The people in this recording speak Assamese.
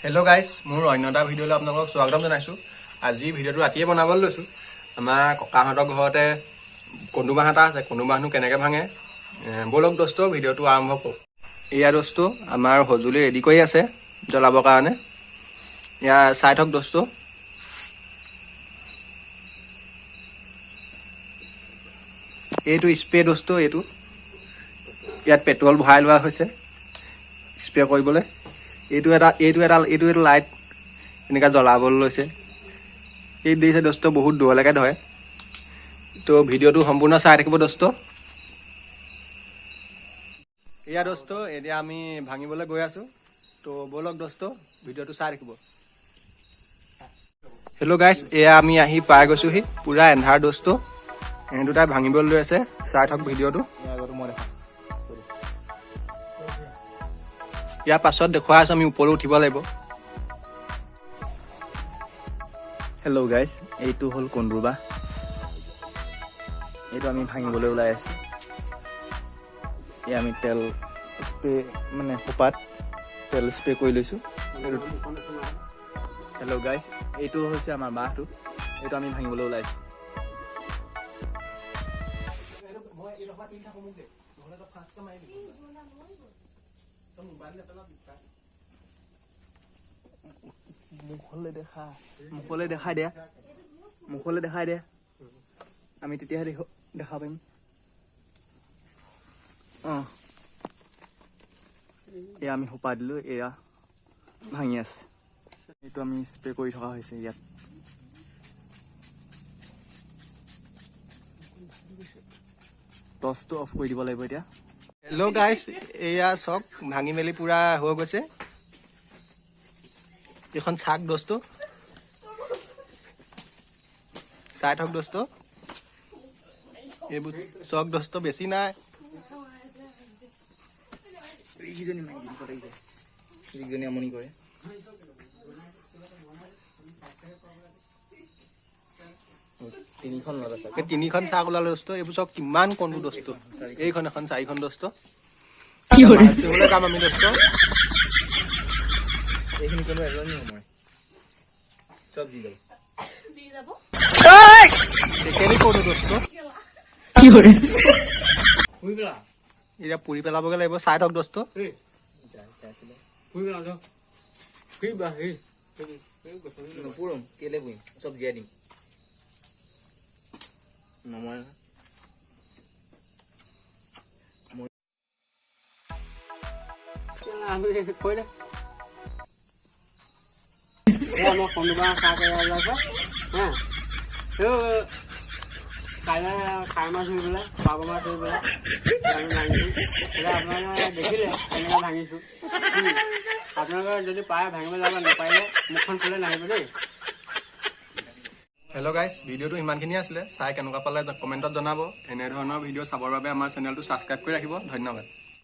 হেল্ল' গাইজ, মোৰ অন্য এটা ভিডিঅ'লৈ আপোনালোকক স্বাগতম জনাইছোঁ। আজি ভিডিঅ'টো ৰাতিয়ে বনাবলৈ লৈছোঁ। আমাৰ ককাহঁতৰ ঘৰতে কন্দু বাঁহ এটা আছে। কন্দু বাঁহনো কেনেকৈ ভাঙে, ব'লক দোস্ত, ভিডিঅ'টো আৰম্ভ কৰোঁ। এয়া দোস্ত, আমাৰ সঁজুলি ৰেডি কৰি আছে জ্বলাবৰ কাৰণে। এয়া চাই থওক দোস্ত। এইটো স্প্ৰে দোস্ত, এইটো ইয়াত পেট্ৰল ভৰাই লোৱা হৈছে স্প্ৰে কৰিবলৈ। এইটো এটা লাইট এনেকুৱা জ্বলাবলৈ লৈছে। এই দেখিছে দোস্ত, বহুত দূৰলৈকে ধৰে। তো ভিডিঅ'টো সম্পূৰ্ণ চাই থাকিব দোস্ত। এয়া দোস্ত, এতিয়া আমি ভাঙিবলৈ গৈ আছোঁ। তো ব'লক দোস্ত, ভিডিঅ'টো চাই থাকিব। হেল্ল' গাইজ, এয়া আমি আহি পাই গৈছোহি। পূৰা এন্ধাৰ দোস্ত। এ দুটাই ভাঙিবলৈ লৈ আছে, চাই থাকক ভিডিঅ'টো। ইয়াৰ পাছত দেখুৱাই আছোঁ, আমি ওপৰলৈ উঠিব লাগিব। হেল্ল' গাইজ, এইটো হ'ল কন্দুৰবাহ। এইটো আমি ভাঙিবলৈ ওলাই আছোঁ। এই আমি তেল স্প্ৰে, মানে সোপাত তেল স্প্ৰে কৰি লৈছোঁ। হেল্ল' গাইজ, এইটো হৈছে আমাৰ বাঁহটো। এইটো আমি ভাঙিবলৈ ওলাইছোঁ। মুখলৈ দেখা, মুখলৈ দেখাই দিয়া, মুখলৈ দেখাই দিয়া। আমি তেতিয়াহে দেখা পাৰিম। অঁ, এয়া আমি সোপা দিলোঁ, এয়া ভাঙি আছে। এইটো আমি স্প্ৰে কৰি থকা হৈছে ইয়াত। টৰ্চটো অফ কৰি দিব লাগিব এতিয়া। হেল্ল' গাইজ, এয়া চাওক, ভাঙি মেলি পূৰা হৈ গৈছে। এইখন চাক দোস্ত, চাই থওক দোস্ত। এইবোৰ চাওক দোস্ত, বেছি নাই। এইকেইজনী মাৰি দিব লাগিব, যিকেইজনী আমনি কৰে। তিনিখন ওলালে চাগে। এই তিনিখন চাক ওলালে দোস্ত। এইবোৰ চাওক কিমান কন্দু দোস্ত। এইখন এখন চাৰিখন দোস্ত। মাছ ধৰিবলৈ যাম আমি দোস্ত। এইখিনি কোনো এজনী নমৰে, চব জি যাব। টেকেলি কৰো দোস্ত, এতিয়া পুৰি পেলাবগৈ লাগিব। চাই থওক দোস্ত। নপুৰোম, কেলে পুৰিম, চব জীয়াই দিম, নমৰে নহয়। আমাৰ কন্দুবা চাহ কৰি ওলাইছে হা। কাইলৈ খাই মাছ ধৰি পেলাই, পাব মাছ ধৰি পেলাই আমি ভাঙিছোঁ। এতিয়া আপোনালোকে দেখিলে কেনেকৈ ভাঙিছোঁ। আপোনালোকে যদি পাৰে ভাঙিব যাব, নাপাৰিলে মুখখন খুলে নাহিব দেই। হেল্ল' গাইজ, ভিডিঅ'টো ইমানখিনি আছিলে। চাই কেনেকুৱা পালে কমেণ্টত জনাব। এনেধৰণৰ ভিডিঅ' চাবৰ বাবে আমাৰ চেনেলটো ছাবস্ক্ৰাইব কৰি ৰাখিব। ধন্যবাদ।